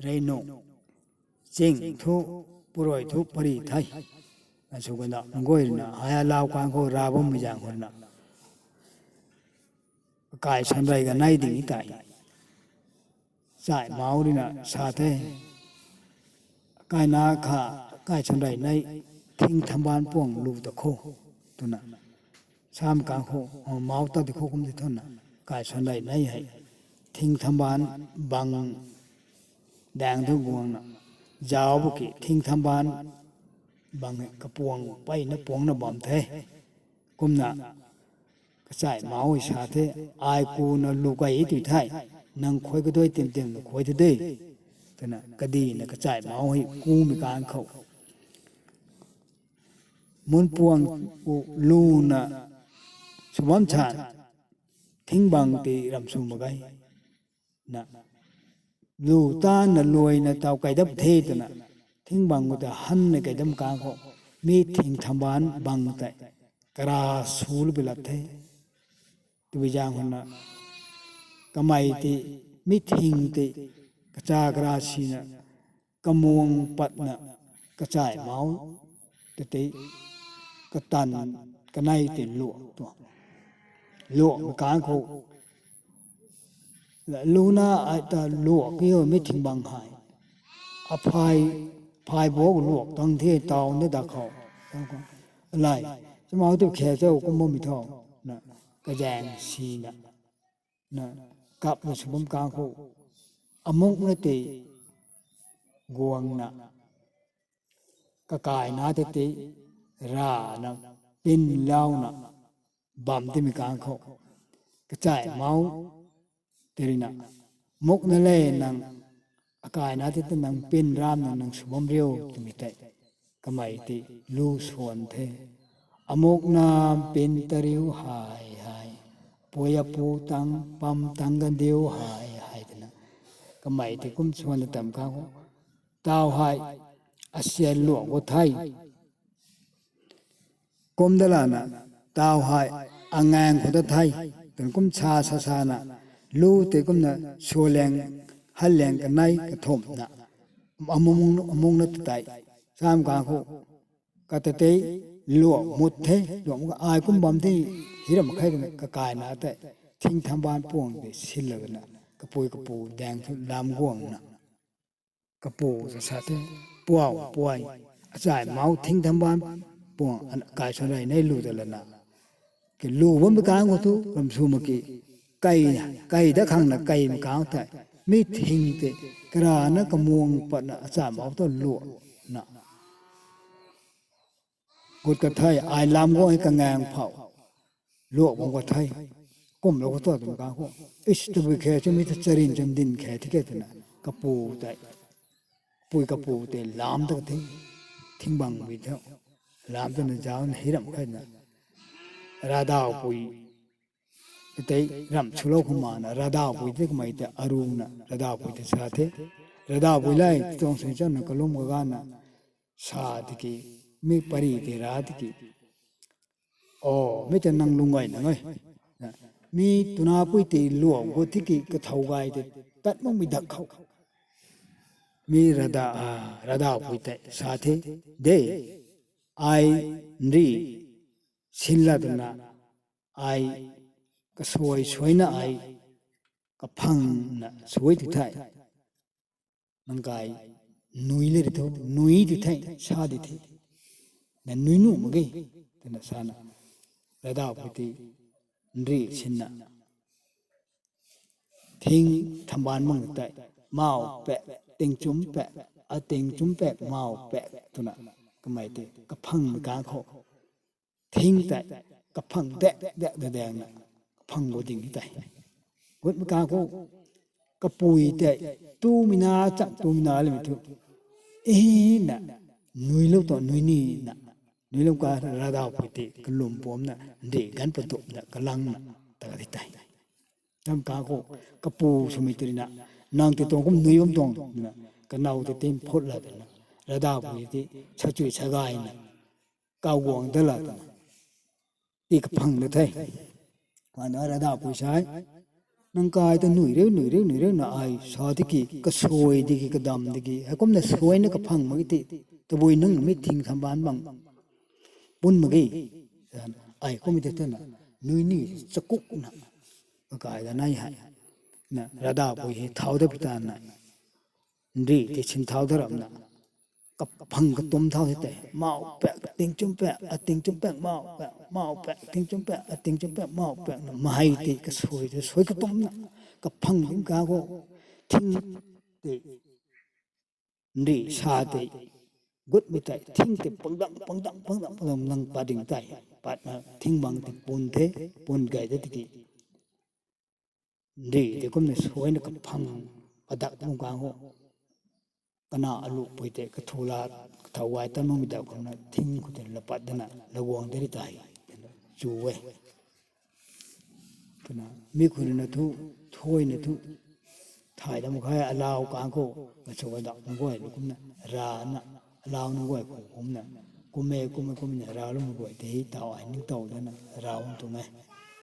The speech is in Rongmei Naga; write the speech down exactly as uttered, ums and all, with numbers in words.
Rey nu, ching thu, purui thu pari the. Asw kanda mangguay rui na hei alau kang khou ra bammei zaeng khou rui na akai sanrei kanei ding tei, chai mau rui na sa the. Kaina kha, akai sanrei nei, thing thamban puang lu ta kho, twna sam kang khou, mau ta di kho kum di thona, akai sanrei nei hei thing thamban bang daeng thu guangna zauc bu ki thing thamban bang hei kapuang peyna puangna bam the. Kumna kachai mau hei sa the, ai kuna lu kai e tw the, nang khuay kaduai tim tim na khuay the de, twna kadina kachai mau hei kumei kang khou mun puang ku luna sw bam chan, thing bang tei ram sw mak ge na, lu tanna luaina taw kai dap the twna, thing bang khou ta hanna kai dam kang khou, mi thing thamban bang tei kara su lu pi lat the. Tabui zaeng khou na, kamei tei, mi thing tei kacha kara sina, kamuang patna kachai mau tei tei, katan kanei tei luak tu, luakmei kang khou, luna ai ta luak ki mi thing bang hei, aphay, phay bo luak tang the taw na da khou, alei, chamau tu khe chau kum bammei tho, na, kazaeng sina, na, kapna sw bam kang khou, amukna tei guangna, kakaina tei tei rana pinlauna bam timei kang khou, kachai mau tei rui na, mukna le nang, akaina tei tei nang pin ramna nang sw bam riu twmei tei, kamei tei lu swan the. Amukna pin tariu hei hei, pui apu tang pam tang gandiu hei hei twna, kamei tei kum swan tam kang khou, taw hei asian luak khou the. Kum da lana, taw hei angang khou ta the, twna kum sa sa sana, lu tei kumna sualiang, hanliang kanei kathumhna, amung, amungna ta tei, sam kang khou, kata tei luak mut the, luak mut ai kum bam the, hei ram khe twna kakaina tei, thing thamban puang tei sin lana, kapui kapu daeng thu lam guangna, kapu ta sa the, puau, puai, achai mau thing thamban puang, akai sanrei nei lu ta lana, ki lu bammei kang khou thu ram sw mak ki, kai, kai da khang na kaimei kang tei, mi thing tei, karana kamuang patna achai mau ta luakna, gut ka the, ai lam guang hei kangang phou, luak bam ka the, kumlou khou tu twmei kang khou, is tabui khe chumi ta charin cham din khe thi ke twna, kapu tei, pui kapu tei lam ta ka the, thing bangmei thu, lam tana zaucna hei ram khe na, ravdaupui tei ram swlou khou mana, ravdaupui tei kamei tei aruna, ravdaupui tei sa the, ravdaupui le, tuang sui channa kalum kagana, sa tiki, mi pari tei ra tiki, o, mi ta nang lung gayna e. Mi twna pui tei luak gut tiki kathow gay tei tat makmei dak khou, mi rada, a, ravdaupui tei sa the, de, ai nri sinla twna, ai kasuai suaina ai kaphangna suai tu the. Nang kai nui le ri thu, nui tu the, sa di the. Na nui nuh mak ge, twna sana, ravdaupui tei nri sinna, thing thamban mang tei, mau pek, tingchum pek, a tingchum pek, mau pek twna, kamei tei kaphangmei kang khou, thing tei kaphang dek dek dek dek na, kaphang bo ding tei, gutmei kang khou, kapui tei, tumei na chang tumei na lemei thu, e na, nuilou tu nui nina, nuilou ka ravdaupui tei kalum pumna, nri ganv padupna kalangna, ta di tei, nam kang khou, kapu swmei tei rina, nang tei tuang kum nui bam tuang na, kanow tei tin phut la twna, ravdaupui tei sachui sagayna, kaw guang da la twna, ti kaphang da the. Mana ravdaupui sa e, Nang kai ta nui riu, nui riu, nui riu na ai sa tiki, kasuai tiki, kadam tiki, heikumna suaina kaphang mak e ti, tabui nunc mi thing tham baan bang pun mak ge. Ai kum e te twna, nui ni chakukna, kakai da nai hei. Na, ravdapui hei thau da pi ta na, nri ti sin thau da ramna, kaphang katum thau hei tei, mau pak, ting chum pak, a ting chum pak, mau pak, mau pak, ting chum pak, a ting chum pak, mau pak na, mahei ti kasuai, ti suai katumna, kaphang ding ka khou, thing tei, nri sa tei, gutmei tei, thing tei, pangdang, pangdang, pangdang, pangdang, nang pat ding tei, patna, thing bang tei, pun the, pun gay de tiki. Nri tei kumna suaina kaphang, padak kum kang khou. Kana aluhpui tei, kathu la, kathau gay tan makmei daw kumna, thing khou tei lapat dana, laguang de ri tei, chu e. Twna, mi khou ruina thu, thuaina thu, thay dam khe alau kang khou, kachu kadak nunc guay, kumna, rana, alau nunc guay khou, kumna, kumme, kumme, kumna, ralou nunc guay tei, tau ai ningtow dana, rau tuang e.